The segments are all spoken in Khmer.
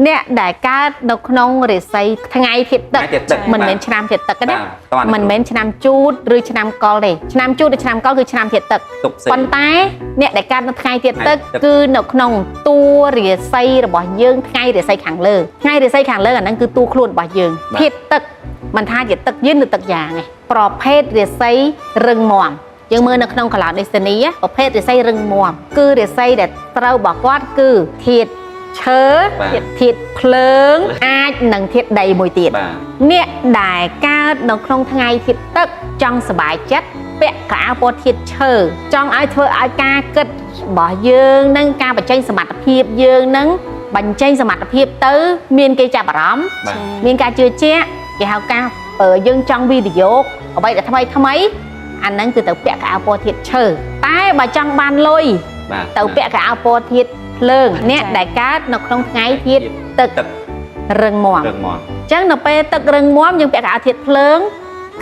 អ្នកដែលកើតនៅក្នុងរាសីថ្ងៃធាតុទឹក ថ្ងៃធាតុទឹក មិនមែនឆ្នាំធាតុទឹកទេណា បាទត មិនមែនឆ្នាំជូតឬឆ្នាំកុលទេឆ្នាំជូតឬឆ្នាំកុលគឺឆ្នាំធាតុទឹក ទុកផ្សេង ប៉ុន្តែអ្នកដែលកើតនៅថ្ងៃធាតុទឹក ថ្ងៃទឹក គឺនៅក្នុងតួរាសីរបស់យើងថ្ងៃរាសីខាងលើថ្ងៃរាសីខាងលើអាហ្នឹងគឺតួខ្លួនរបស់យើងធាតុទឹកមិនថាជាទឹកយិនឬទឹកយ៉ាងទេប្រភេទរាសីរឹងមាំយើងមើលនៅក្នុងកឡោ Destiny ណាប្រភេទរាសីរឹងមាំគឺរាសីដែលត្រូវរបស់គាត់គឺធាតុឈើ បាទ ធាតុភ្លើងអាចនឹងធាតុដីមួយទៀត បាទ អ្នកដែលកើតនៅក្នុងថ្ងៃធាតុទឹកចង់សប្បាយចិត្តពាក់កៅអៅពណ៌ធាតុឈើចង់ឲ្យធ្វើឲ្យការគិតរបស់យើងនឹងការបញ្ចេញសមត្ថភាពយើងនឹងបញ្ចេញសមត្ថភាពទៅ មានគេចាប់អារម្មណ៍ បាទ មានការជឿជាក់គេហៅការយើងចង់វីដេអូអ្វីដែលថ្មីថ្មីអាហ្នឹងគឺទៅពាក់កៅអៅពណ៌ធាតុឈើតែបើចង់បានលុយ បាទ ទៅពាក់កៅអៅពណ៌ធាតុភ្លើងអ្នកដែលកើតនៅក្នុងថ្ងៃធាតុទឹក ទឹ រឹងមាំ រឹងមាំ អញ្ចឹងនៅពេលទឹករឹងមាំយើងពាក់កៅអៅធាតុភ្លើង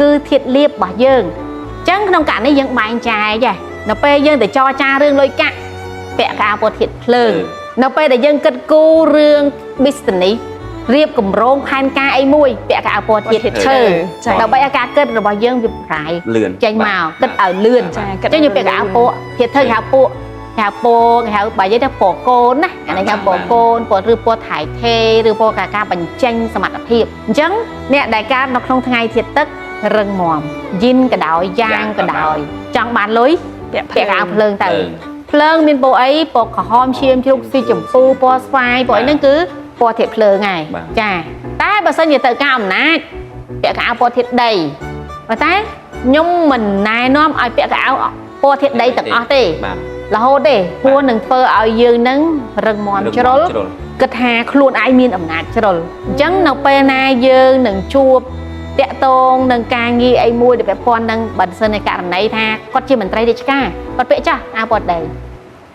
គឺធាតុលាបរបស់យើងអញ្ចឹងក្នុងករណីយើងបែងចែកហ៎នៅពេលយើងទៅចរចារឿងលុយកាក់ពាក់កៅអៅពណ៌ធាតុភ្លើងនៅពេលដែលយើងគិតគូររឿង business រៀបគម្រោងផែនការអីមួយពាក់កៅអៅពណ៌ធាតុឈើ ចា៎ ដើម្បីឲ្យការគិតរបស់យើងវាប្រែ លឿន ចេញមកគិតឲ្យលឿន ចា អញ្ចឹងយើងពាក់កៅអៅពណ៌ធាតុឈើគេហៅពួកគេហៅពណ៌គេហៅបើនិយាយថាពណ៌កូនណាអានេះគេហៅពណ៌កូនពណ៌ឬពណ៌ថៃថេឬពណ៌ការបញ្ចេញសមត្ថភាពអញ្ចឹងអ្នកដែលកើតនៅក្នុងថ្ងៃធាតុទឹករឹងមាំយិនក៏ដោយយ៉ាងក៏ដោយចង់បានលុយ ពាក់ ពាក់កៅអៅភ្លើងទៅភ្លើងមានពណ៌អីពណ៌ក្រហមឈាមជ្រូកស៊ីចម្ពូពណ៌ស្វាយពណ៌អីហ្នឹងគឺពណ៌ធាតុភ្លើងហើយចាតែបើសិនជាទៅការអំណាចពាក់កៅអៅពណ៌ធាតុដីប៉ុន្តែខ្ញុំមិនណែនាំឲ្យពាក់កៅអៅពណ៌ធាតុដីទាំងអស់ទេ បាទ រហូតទេព្រោះនឹងធ្វើឲ្យយើងនឹងរឹងមាំជ្រុលគិតថាខ្លួនឯងមានអំណាចជ្រុលអញ្ចឹងនៅពេលណាយើងនឹងជួបតាក់ទងនឹងការងារអីមួយដែលពាក់ព័ន្ធនឹងបើសិននៃករណីថាគាត់ជាមន្ត្រីរាជការគាត់ពាក់ចាស់អាវពណ៌ដី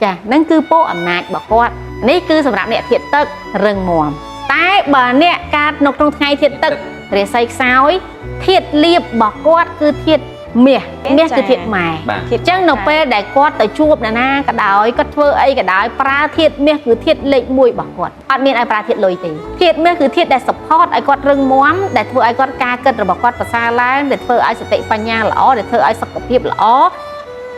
ចាហ្នឹងគឺពោអំណាចរបស់គាត់នេះគឺសម្រាប់អ្នកធាតុទឹករឹងមាំតែបើអ្នកកើតនៅក្នុងថ្ងៃធាតុទឹករាសីខ្សោយធាតុលាបរបស់គាត់គឺធាតុមាសមាសគឺធាតុម៉ែ បាទ អញ្ចឹងនៅពេលដែលគាត់ទៅជួបនរណាក៏ដោយគាត់ធ្វើអីក៏ដោយប្រើធាតុមាសគឺធាតុលេខ1របស់គាត់អត់មានឲ្យប្រើធាតុលុយទេធាតុមាសគឺធាតុដែល support ឲ្យគាត់រឹងមាំដែលធ្វើឲ្យគាត់ការគិតរបស់គាត់ប្រសើរឡើងដែលធ្វើឲ្យសតិបញ្ញាល្អដែលធ្វើឲ្យសុខភាពល្អ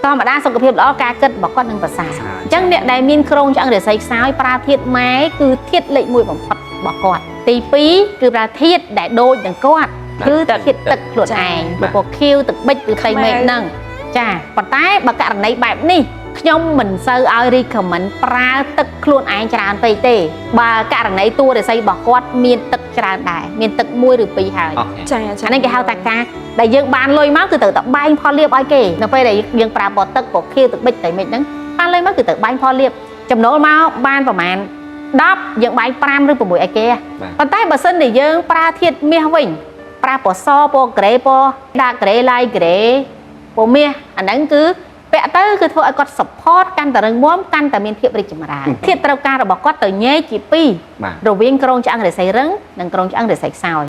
ធម្មតាសុខភាពល្អការគិតរបស់គាត់នឹងប្រសើរអញ្ចឹងអ្នកដែលមានគ្រោងឆ្អឹងរាសីខ្សោយប្រើធាតុម៉ែគឺធាតុលេខ1បំផុតរបស់គាត់ទី2គឺប្រើធាតុដែលដូចនឹងគាត់គឺធាតុទឹកខ្លួនឯងពណ៌ខៀវទឹកប៊ិចឬផ្ទៃមេឃហ្នឹង ចាប៉ុន្តែបើករណីបែបនេះខ្ញុំមិនសូវឲ្យ recommend ប្រើទឹកខ្លួនឯងច្រើនពេកទេបើករណីតួរាសីរបស់គាត់មានទឹកច្រើនដែរមានទឹក1ឬ2ហើយ OK ចាចា អានេះគេហៅថាការដែលយើងបានលុយមកគឺត្រូវតែបែងផលលាភឲ្យគេនៅពេលដែលយើងប្រើពណ៌ទឹកពណ៌ខៀវទឹកប៊ិចតែមិនហ្នឹងបានលុយមកគឺត្រូវបែងផលលាភចំណូលមកបានប្រហែល10យើងបែង5ឬ6ឲ្យគេ បាទ ប៉ុន្តែបើសិនជាយើងប្រើធាតុមាសវិញប្រើពណ៌សពណ៌ក្រេពណ៌ dark grey light grey ពណ៌មាសអាហ្នឹងគឺពាក់ទៅគឺធ្វើឲ្យគាត់ support កាន់តែរឹងមាំកាន់តែមានភាពរីកចម្រើនធាតុត្រូវការរបស់គាត់ទៅញែកជាពីរ បាទ រវាងក្រងឆ្អឹងរាសីរឹងនិងក្រងឆ្អឹងរាសីខ្សោយ